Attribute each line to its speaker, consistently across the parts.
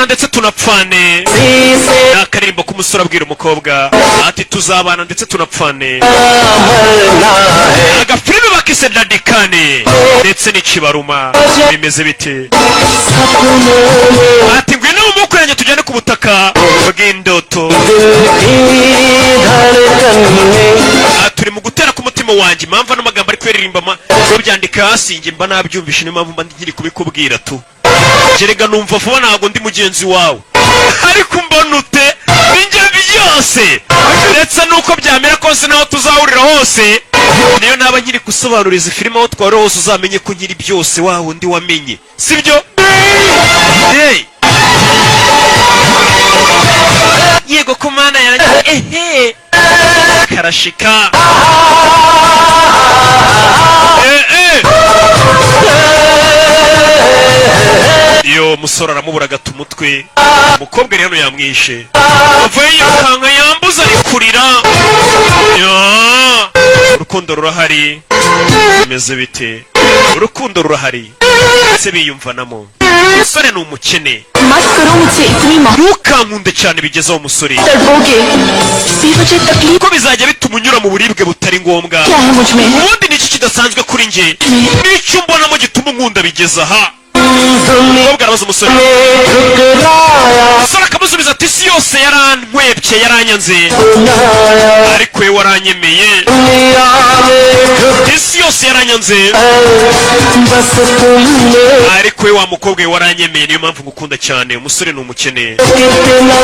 Speaker 1: Tuzabana ndetse tunapfane.
Speaker 2: से
Speaker 1: Ni akaririmbo k'umusore abwira umukobwa ati tuzabana ndetse tunapfane.
Speaker 2: मरना है।
Speaker 1: Agafilime bakise Dhadkan ndetse n'ikibaruma bimeze bite?
Speaker 2: सपनों में
Speaker 1: Ati ngwino mu maboko yanjye, tujyane ku butaka bw'indoto.
Speaker 2: दिल की धड़कन में
Speaker 1: Aha turi mu gutera k'umutima wanjye. Impamvu ano magambo ari kuririmba babyandika hasi, njye mba nabyumvishe, niyo mpamvu mba nkiri kubikubwira tu. Gerega numva vuba, ntabwo ndi mugenzi wawe, ariko mbona ute ninjye byose, ndetse nuko byamera kose, naho tuzahurira hose, niyo naba nkiri gusobanura izi filime, aho twahurira hose uzamenye ko nkiri byose wa wundi wamenye, sibyo? Hey! Yego ko Mana yanjye, ehe, karashika, eh eh. Iyo musore aramubura, agata umutwe. Umukobwa ari hano yamwishe, avuye yirukanka, yambuze, ari kurira. Ya! Urukundo rurahari, bimeze bite? Urukundo rurahari ndetse biyumvanamo. Umusore ni umukene.
Speaker 3: मत करो मुझसे इतनी मोहब्बत।
Speaker 1: Ntukankunde cyane bigezeho umusore,
Speaker 3: तड़पोगे बेवजह तकलीफ।
Speaker 1: kuko bizajya bituma unyura mu buribwe butari ngombwa.
Speaker 3: क्या है मुझ में?
Speaker 1: Ubundi ni iki kidasanzwe kuri njye n'icyo umbonamo gituma unkunda bigeze aha? Umukobwa arabaza umusore.
Speaker 2: ने ठुकराया
Speaker 1: Umusore akamusubiza ati isi yose yarantwebye, yaranyanze,
Speaker 2: अपनाया।
Speaker 1: ariko we waranyemeye.
Speaker 2: दुनिया ने
Speaker 1: Isi yose yaranyanze,
Speaker 2: बस तुमने
Speaker 1: ariko we wa mukobwa we waranyemeye, niyo mpamvu ngukunda cyane. Umusore ni umukene.
Speaker 2: कितना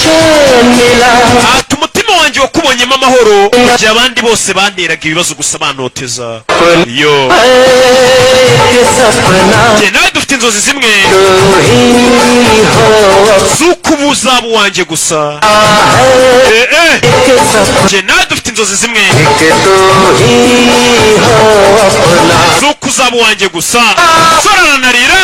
Speaker 2: चैन मिला।
Speaker 1: Ati umutima wanjye wakubonyemo amahoro mu gihe abandi bose banteraga ibibazo gusa, bantoteza yo.
Speaker 2: एक सपना
Speaker 1: Njye nawe dufite inzozi zimwe
Speaker 2: तू ही हो
Speaker 1: z'uko uba uzaba uwanjye gusa. Eh, eh.
Speaker 2: एक सपना
Speaker 1: Njye nawe dufite inzozi zimwe
Speaker 2: एक तू ही हो अपना।
Speaker 1: z'uko uzaba uwanjye gusa. Sora aranarira.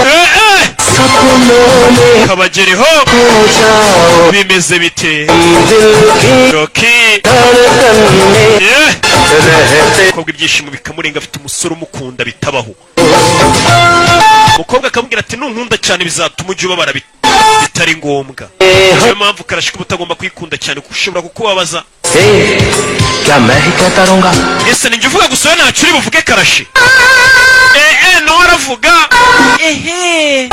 Speaker 1: Eh, eh.
Speaker 2: सपनों में
Speaker 1: Kabagereho.
Speaker 2: खो जाओ
Speaker 1: Bimeze bite?
Speaker 2: दिल की
Speaker 1: Rocky.
Speaker 2: धड़कन में
Speaker 1: Yeah.
Speaker 2: रहते।
Speaker 1: Umukobwa ibyishimo bikamurenga, afite umusore umukunda bitabaho. Umukobwa akamubwira ati nunkunda cyane bizatuma ujya ubabara bitari ngombwa. Niyo mpamvu karashika uba utagomba kwikunda cyane, kuko ushobora kukubabaza.
Speaker 2: से क्या मैं ही कहता रहूंगा?
Speaker 1: Ese ninjye uvuga gusa, we ntacyo uri buvuge? Karashi, eh eh, nawe aravuga, ehe.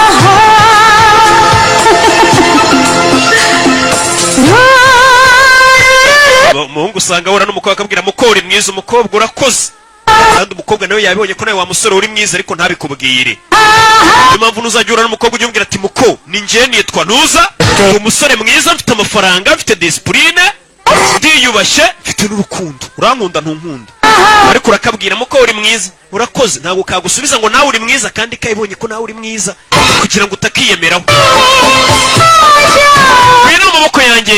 Speaker 1: Umuhungu usanga ahura n'umukobwa akabwira mukobwa uri mwiza, umukobwa urakoze, kandi umukobwa nawe yabibonye ko nawe wa musore uri mwiza, ariko ntabikubwire. Niyo mpamvu nuzajya uhura n'umukobwa ujya umubwira ati muko ni njye nitwa ntuza, ndi umusore mwiza, mfite amafaranga, mfite discipline, ndiyubashye, mfite n'urukundo, urankunda ntunkunda? Ariko urakabwira muko uri mwiza, urakoze, ntabwo kagusubiza ngo nawe uri mwiza kandi kayibonye ko nawe uri mwiza, kugira ngo utakiyemeraho. Ngwino mu maboko yanjye,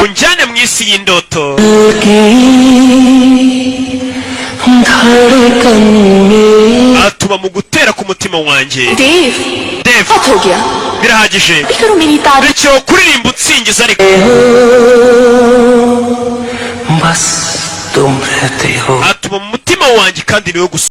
Speaker 1: unjyane mu isi y'indoto.
Speaker 2: की धड़कन में
Speaker 1: Atuba mu gutera k'umutima wanjye.
Speaker 3: Dev.
Speaker 1: Dev.
Speaker 3: बहुत हो गया।
Speaker 1: Birahagije.
Speaker 3: अभी करो मेरी तारीफ।
Speaker 1: Rekera kuririmba unsingiza ariko.
Speaker 2: बस तुम रहते हो।
Speaker 1: Atuba mu mutima wanjye kandi niwe gusa.